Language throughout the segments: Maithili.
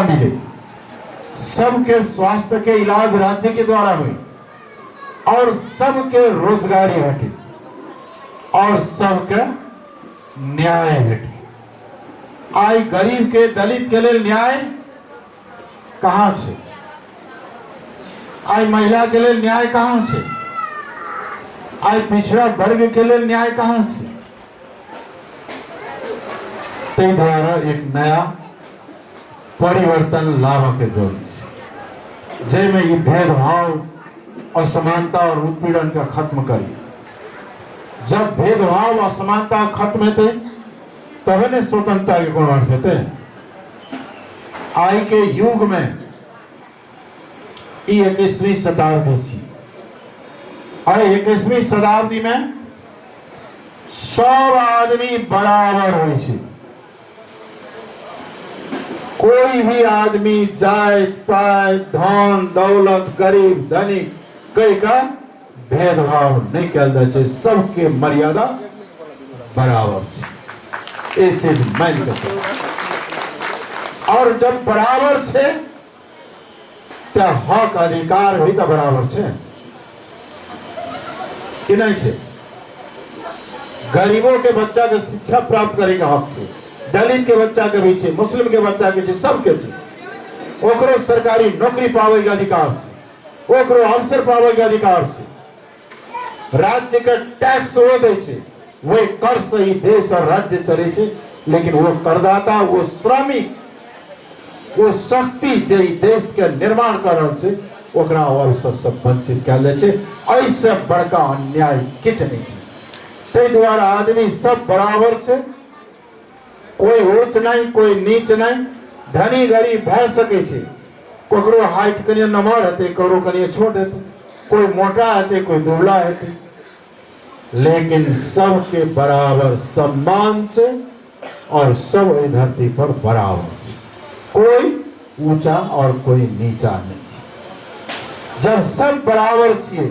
मिले, सबके स्वास्थ्य के इलाज राज्य के द्वारा हुई और सबके रोजगारी भेटे और सबके न्याय भेटे। आइ गरीब के, दलित के लेल न्याय कहाँ छै? आइ महिला के लेल न्याय कहाँ छै? आइ पिछड़ा वर्ग के लेल न्याय कहाँ छै? ताहि दुआरे एक नया परिवर्तन लाबऽके जरूरी छै, जाहिमे ई भेदभाव, असमानता और उत्पीड़न के खत्म करी। जब भेदभाव, असमानता खत्म हेतै, तबे ने स्वतंत्रता के कोनो अर्थ हेतै। आइ के युग में ई 21वीं शताब्दी छी और 21वीं शताब्दी में सब आदमी बराबर होइ छै। कोई भी आदमी जात पात, धन दौलत, गरीब धनिक कहि कऽ भेदभाव नहि कयल जाइ छै। सबके मर्यादा बराबर छै, ई चीज मानि कऽ चलू। और जब बराबर छै तऽ हक अधिकार भी तऽ बराबर छै कि नहि छै? गरीबों के बच्चा के शिक्षा प्राप्त करे के हक छै, दलित के बच्चा के भी छै, मुस्लिम के बच्चा के छै, सबके छै। ओकरो सरकारी नौकरी पावे के अधिकार छै, ओकरो अवसर पावे के अधिकार छै। राज्य के टैक्स वो दै छै, वही कर से ही देश और राज्य चले छै, लेकिन वो करदाता, वो श्रमिक, वो शक्ति जे ई देश के निर्माण कर रहल छै, ओकरा अवसर सब वंचित कयल जाइ छै। एहिसँ बड़का अन्याय किछु नहि छै। ताहि दुआरे आदमी सब बराबर छै, कोई ऊँच नहि, कोई नीच नहि। धनी गरीब भए सकै छै, ककरो हाइट कनि नमहर हेतै, ककरो कनि छोट हेतै, कोई मोटा हेतै, कोई दुबला हेतै, लेकिन सबके बराबर सम्मान छै और सब एहि धरती पर बराबर छै। कोई ऊंचा और कोई नीचा नहीं छै। जब सब बराबर छियै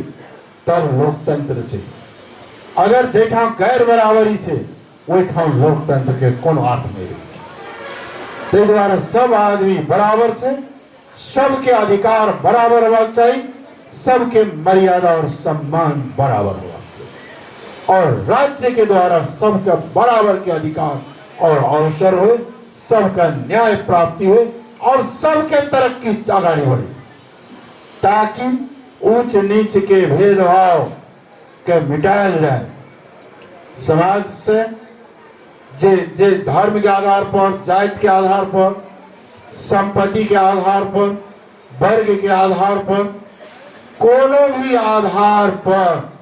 तब लोकतंत्र छै। अगर जाहिठाम गैर बराबरी छै, ओहिठाम लोकतंत्र के कोनो अर्थ नहि रहै छै। ताहि दुआरे सब आदमी बराबर छै, सबके अधिकार बराबर होबाक चाही, सबके मर्यादा और सम्मान बराबर होबाक चाही और राज्य के द्वारा सबके बराबर के अधिकार और अवसर हो, सबका न्याय प्राप्ति हो और सबके तरक्की अगाडि बढ़े, ताकि ऊंच नीच के भेदभाव के मिटायल जाए समाज से। जे जे धर्म के आधार पर, जाति के आधार पर, संपत्ति के आधार पर, वर्ग के आधार पर, कोनो भी आधार पर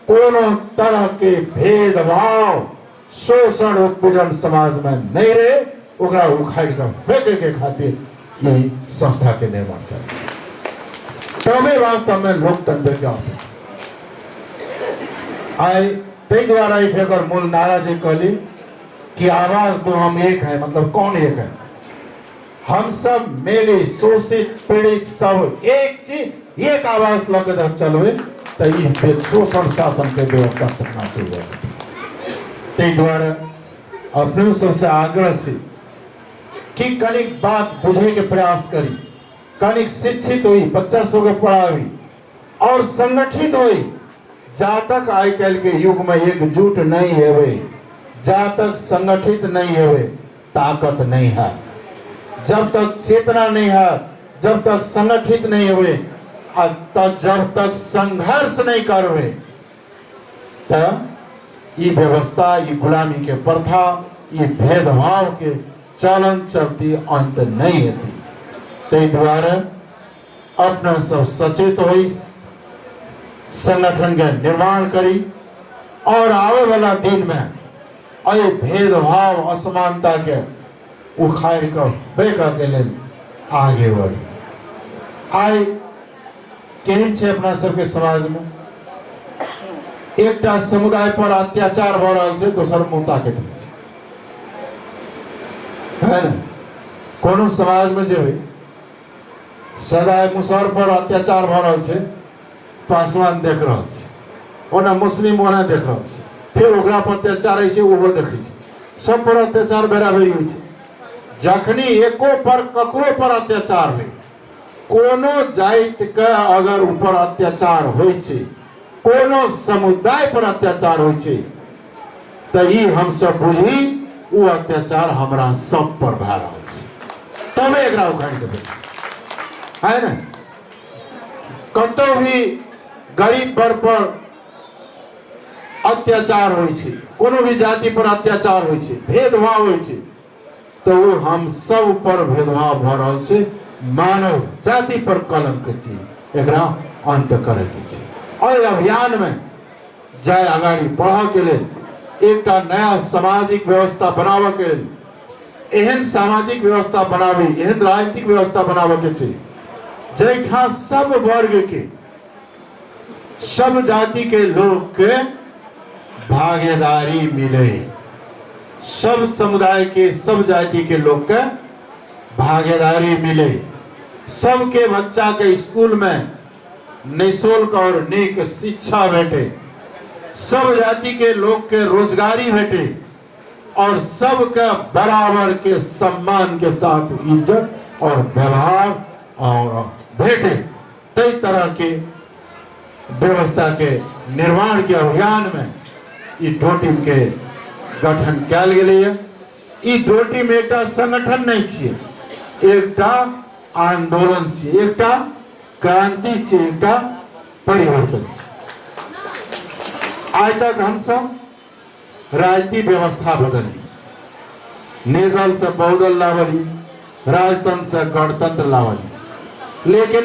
कोनो तरह के भेदभाव, शोषण, उत्पीड़न समाज में नहीं रहे, ओकरा उखाड़ि कऽ फेंके के खातिर ई संस्था के निर्माण करे, तबे वास्तव में लोकतंत्र के अर्थ। आइ ताहि दुआरे एकर मूल नारा जे कहली कि आवाज दो, हम एक है, मतलब कौन एक है? हम सब मेले शोषित पीड़ित सब एक चीज, एक आवाज लऽ के जब चलबै तऽ ई शोषण शासन के व्यवस्था चलना चाहिए। ताहि दुआरे अपनो सबसे आग्रह छै कि कनिक बात बुझे के प्रयास करी, कनिक शिक्षित हुई, बच्चा सबके पढ़ाबी और संगठित हुई। जा तक आइ काल्हि के युग में एकजुट नहीं हेबै, जा तक संगठित नहीं हेबै, ताकत नहीं है। जब तक चेतना नहीं है, जब तक संगठित नहीं हेबै आ तब जब तक संघर्ष नहीं करबै, तऽ ई व्यवस्था, ई गुलामी के प्रथा, ई भेदभाव के चलन चलती अंत नहीं हेतै। ताहि दुआरे अपना सब सचेत होई, संगठन के निर्माण करी और आवे वाला दिन में एहि भेदभाव, असमानता के उखाड़ि कऽ फेंकऽ के लेल आगे बढ़ी। आइ केहन छै अपना सबके समाजमे, एकटा समुदाय पर अत्याचार भऽ रहल छै, दोसर मुँह ताकैत रहै छै, है ने? कोनो समाजमे जेबै, सदाय मुसहर पर अत्याचार भऽ रहल छै, पासवान देख रहल छै, ओना मुस्लिम ओना देख रहल छै, फेर ओकरा पर अत्याचार होइ छै, ओहो देखै छै। सब पर अत्याचार बराबरी होइ छै। जखनी एको पर ककरो पर अत्याचार होइ, कोनो जातिके अगर ऊपर अत्याचार होइ छै, कोनो समुदाय पर अत्याचार होइ छै, तऽ ई हमसब बुझी ओ अत्याचार हमरा सब पर भए रहल छै, तबे एकरा उखाड़ि के फेंकी है ने। कतौ भी गरीब वर्ग पर अत्याचार होइ छै, कोनो भी जाति पर अत्याचार होइ छै, भेदभाव होइ छै, तऽ ओ हम सब पर भेदभाव भऽ रहल छै, मानव जाति पर कलंक छी, एकरा अंत करैके छै। एहि अभियानमे जाय अगाडि बढ़ऽके लेल, एकटा नया सामाजिक व्यवस्था बनाबऽके लेल, एहन सामाजिक व्यवस्था बनाबी, एहन राजनीतिक व्यवस्था बनाबऽके छै जाहिठाम सब वर्गके, सब जाति के लोग के भागीदारी मिले, सब समुदाय के, सब जाति के लोग के भागीदारी मिले, सबके बच्चा के स्कूल में निःशुल्क और नीक शिक्षा भेटे, सब जाति के लोग के रोजगारी भेटे और सबके बराबर के सम्मान के साथ इज्जत और व्यवहार और भेटे। तई तरह के व्यवस्था के निर्माण के अभियान में ई डोटीम के गठन कयल गेलैए। ई डोटीम एकटा संगठन नहीं छियै, एकटा आंदोलन छियै, एकटा क्रांति छियै, एकटा परिवर्तन छियै। आइ तक हमसब राजनीति व्यवस्था बदलली, निर्दल से बहुदल लावली, राजतंत्र से गणतंत्र लावली, लेकिन